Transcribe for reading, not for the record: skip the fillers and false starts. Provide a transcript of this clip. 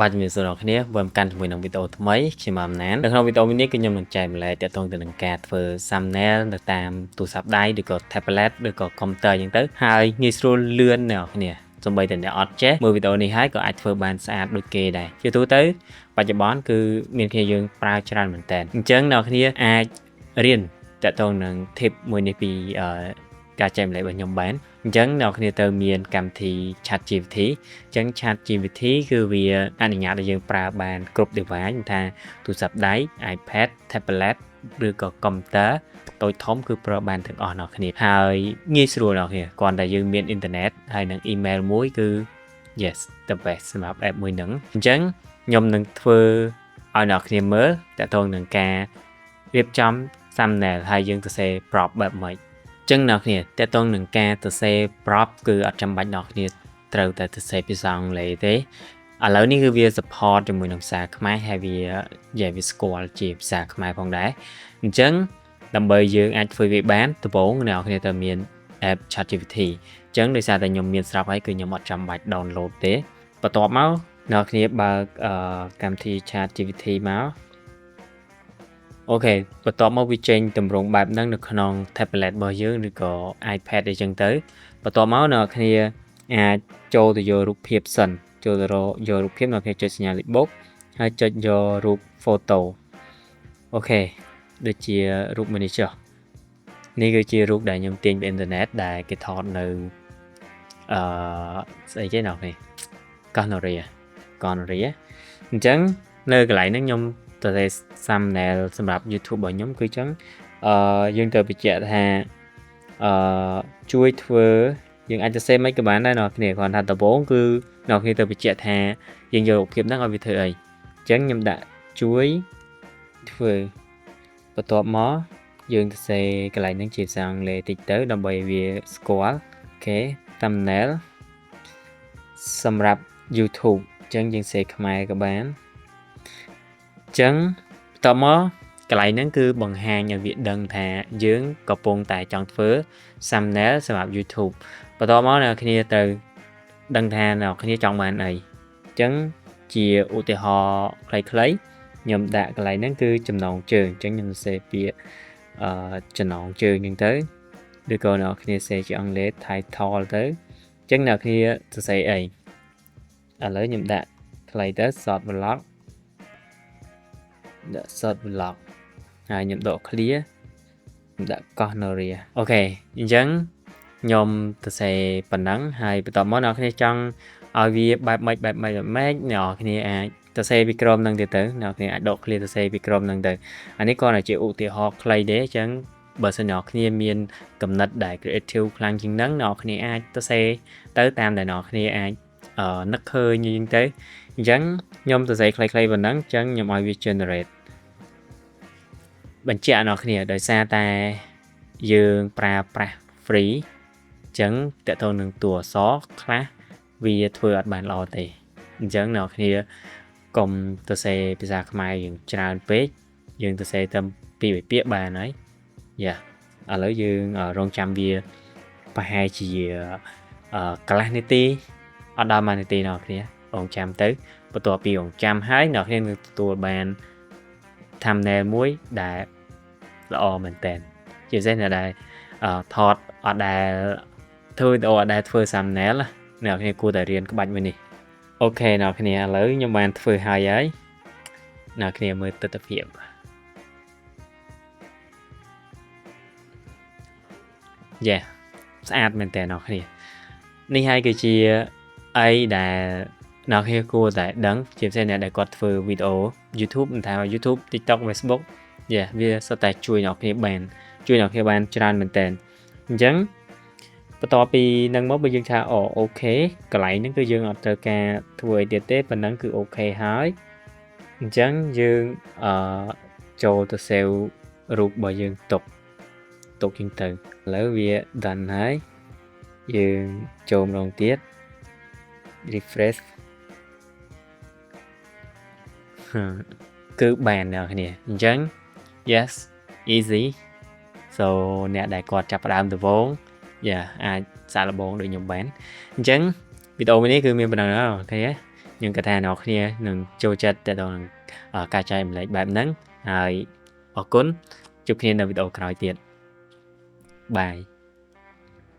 បាទជំរាបសួរអ្នកគ្នាវិលមកកាន់ជាមួយនឹងវីដេអូថ្មីខ្ញុំអំណាននៅក្នុងវីដេអូនេះគឺខ្ញុំនឹងចែកម្លែកទាក់ទងទៅនឹងការធ្វើ thumbnail នៅតាមទូរស័ព្ទដៃឬក៏ tablet ឬក៏ computer អញ្ចឹងទៅហើយងាយស្រួលលឿនអ្នកគ្នាសូម្បីតែអ្នកអត់ចេះមើលវីដេអូនេះហើយក៏អាចធ្វើបានស្អាតដូចគេដែរជាទូទៅបច្ចុប្បន្នគឺមានគ្នាយើងប្រើច្រើនមែនតើអញ្ចឹងអ្នកគ្នាអាចរៀនទាក់ទងនឹង tip មួយនេះពីអឺការចែកម្លែករបស់ខ្ញុំបានអញ្ចឹងអ្នកគ្នាទៅមានកម្មវិធី ChatGPT អញ្ចឹង ChatGPT គឺវាអនុញ្ញាតឲ្យយើងប្រើបានគ្រប់ device មិនថាទូរស័ព្ទដៃ iPad tablet ឬក៏ computer តូចធំគឺប្រើបានទាំងអស់អ្នកគ្នាហើយងាយស្រួលអ្នកគ្នាគ្រាន់តែយើងមានអ៊ីនធឺណិតហើយនិង email មួយគឺ yes, the best សម្រាប់ app មួយហ្នឹងអញ្ចឹងខ្ញុំនឹងធ្វើឲ្យអ្នកគ្នាមើលទាក់ទងនឹងការរៀបចំ thumbnail ហើយយើងសរសេរ prompt បែបម៉េចអញ្ចឹងអ្នកគ្នាទាក់ទងនឹងការសរសេរ prompt គឺអត់ចាំបាច់អ្នកគ្នាត្រូវតែសរសេរភាសាអង់គ្លេសទេឥឡូវនេះគឺវា support ជាមួយនឹងភាសាខ្មែរហើយវានិយាយវាស្គាល់ជាភាសាខ្មែរផងដែរអញ្ចឹងដើម្បីយើងអាចធ្វើវាបានដំបូងអ្នកគ្នាត្រូវមាន app ChatGPT អញ្ចឹងដោយសារតែខ្ញុំមានស្រាប់ហើយគឺខ្ញុំអត់ចាំបាច់ download ទេបន្ទាប់មកអ្នកគ្នាបើកកម្មវិធី ChatGPT មក OK បន្ទាប់មកវាចេញទម្រង់បែបហ្នឹងនៅក្នុង tablet របស់យើងឬក៏ iPad អីចឹងទៅបន្ទាប់មកអ្នកគ្នាអាចចូលទៅយករូបភាពសិនចូលទៅរកយករូបភាពអ្នកគ្នាចុចសញ្ញាលេខបូកហើយចុចយករូប photo OK ដូចជារូបមួយនេះចុះនេះគឺជារូបដែលខ្ញុំទាញពីអ៊ីនធឺណិតដែលគេថតនៅអឺស្អីគេណោះនេះកោះនរាកោះនរាអញ្ចឹងនៅកន្លែងហ្នឹងខ្ញុំទៅតែ thumbnail សម្រាប់ YouTube របស់ខ្ញុំគឺអញ្ចឹងអឺយើងត្រូវបញ្ជាក់ថាអឺជួយធ្វើយើងអាចទៅសេមិនក៏បានដែរអ្នកគ្នាគ្រាន់ថាដំបូងគឺអ្នកគ្នាទៅបញ្ជាក់ថាយើងយករូបភាពហ្នឹងឲ្យវាធ្វើអីអញ្ចឹងខ្ញុំដាក់ជួយធ្វើបន្ទាប់មកយើងទៅសេកន្លែងហ្នឹងជាភាសាអង់គ្លេសតិចទៅដើម្បីវាស្គាល់ OK thumbnail សម្រាប់ YouTube អញ្ចឹងយើងសេខ្មែរក៏បានអញ្ចឹងបន្ទាប់មកកន្លែងហ្នឹងគឺបង្ហាញឲ្យវាដឹងថាយើងកំពុងតែចង់ធ្វើ thumbnail សម្រាប់ YouTube បន្ទាប់មកអ្នកគ្នាត្រូវដឹងថាអ្នកគ្នាចង់បានអីអញ្ចឹងជាឧទាហរណ៍ខ្លីៗខ្ញុំដាក់កន្លែងហ្នឹងគឺចំណងជើងអញ្ចឹងខ្ញុំសរសេរពាក្យអឺចំណងជើងអញ្ចឹងទៅឬក៏អ្នកគ្នាសេជាអង់គ្លេស title ទៅអញ្ចឹងអ្នកគ្នាសរសេរអីឥឡូវខ្ញុំដាក់ខ្លីទៅ short vlog ដាក់ short vlog ហើយខ្ញុំដក clear ខ្ញុំដាក់កោះនរា OK អញ្ចឹងខ្ញុំសរសេរប៉ុណ្ណឹងហើយបន្ទាប់មកអ្នកគ្នាចង់ឲ្យវាបែបម៉េចបែបម៉េចបែបម៉េចអ្នកគ្នាអាចសរសេរពីក្រោមហ្នឹងទៀតទៅអ្នកគ្នាអាចដក clear សរសេរពីក្រោមហ្នឹងទៅអានេះគ្រាន់តែជាឧទាហរណ៍ខ្លីទេអញ្ចឹងបើសិនអ្នកគ្នាមានកំណត់ដែល creative ខ្លាំងជាងហ្នឹងអ្នកគ្នាអាចសរសេរទៅតាមដែលអ្នកគ្នាអាចនឹកឃើញអញ្ចឹងទៅអញ្ចឹងខ្ញុំសរសេរខ្លីៗប៉ុណ្ណឹងអញ្ចឹងខ្ញុំឲ្យវា generate បញ្ជាក់អ្នកគ្នាដោយសារតែយើងប្រើប្រាស់ free អញ្ចឹងតើតើនឹងតួអក្សរខ្លះវាធ្វើអត់បានល្អទេអញ្ចឹងអ្នកគ្នាកុំទៅសេភាសាខ្មែរយើងច្រើនពេកយើងទៅសេតែពីរពាក្យបានហើយយ៉ាឥឡូវយើងរងចាំវាប្រហែលជាកន្លះនាទីអត់ដល់1នាទីអ្នកគ្នារងចាំទៅបន្ទាប់ពីរងចាំហើយអ្នកគ្នានឹងទទួលបាន thumbnail មួយដែលល្អមែនតើជាពិសេសអ្នកដែលថតអត់ដែលធ្វើវីដេអូអត់ដែលធ្វើ thumbnail អ្នកគ្នាគួរតែរៀនក្បាច់មួយនេះ OK អ្នកគ្នាឥឡូវខ្ញុំបានធ្វើហើយហើយអ្នកគ្នាមើលទស្សនភាពយ៉ាស្អាតមែនតើអ្នកគ្នានេះហើយគឺជាអីដែលអ្នកគ្នាគួរតែដឹងជាពិសេសអ្នកដែលគាត់ធ្វើវីដេអូ YouTube មិនថា YouTube, TikTok, Facebook យ៉ាវាសុទ្ធតែជួយអ្នកគ្នាបានជួយអ្នកគ្នាបានច្រើនមែនតើអញ្ចឹងបន្ទាប់ពីនឹងមកបើយើងថាអូ OK កន្លែងហ្នឹងគឺយើងអត់ត្រូវការធ្វើអីទៀតទេប៉ុណ្ណឹងគឺ OK ហើយអញ្ចឹងយើងអឺចូលទៅ save រូបរបស់យើងទុកទុកជាងទៅឥឡូវវា done ហើយយើងចូលម្ដងទៀត refresh គឺបានអ្នកគ្នាអញ្ចឹង yes, easy. So អ្នកដែលគាត់ចាប់ផ្ដើមដំបូងយ៉ាអាចសាកល្បងដូចខ្ញុំបានអញ្ចឹងវីដេអូមួយនេះគឺមានប៉ុណ្ណឹង OK។ ខ្ញុំគិតថាអ្នកគ្នានឹងចូលចិត្តទៅដល់ការចែករំលែកបែបហ្នឹងហើយអរគុណជួបគ្នានៅវីដេអូក្រោយទៀត។ Bye.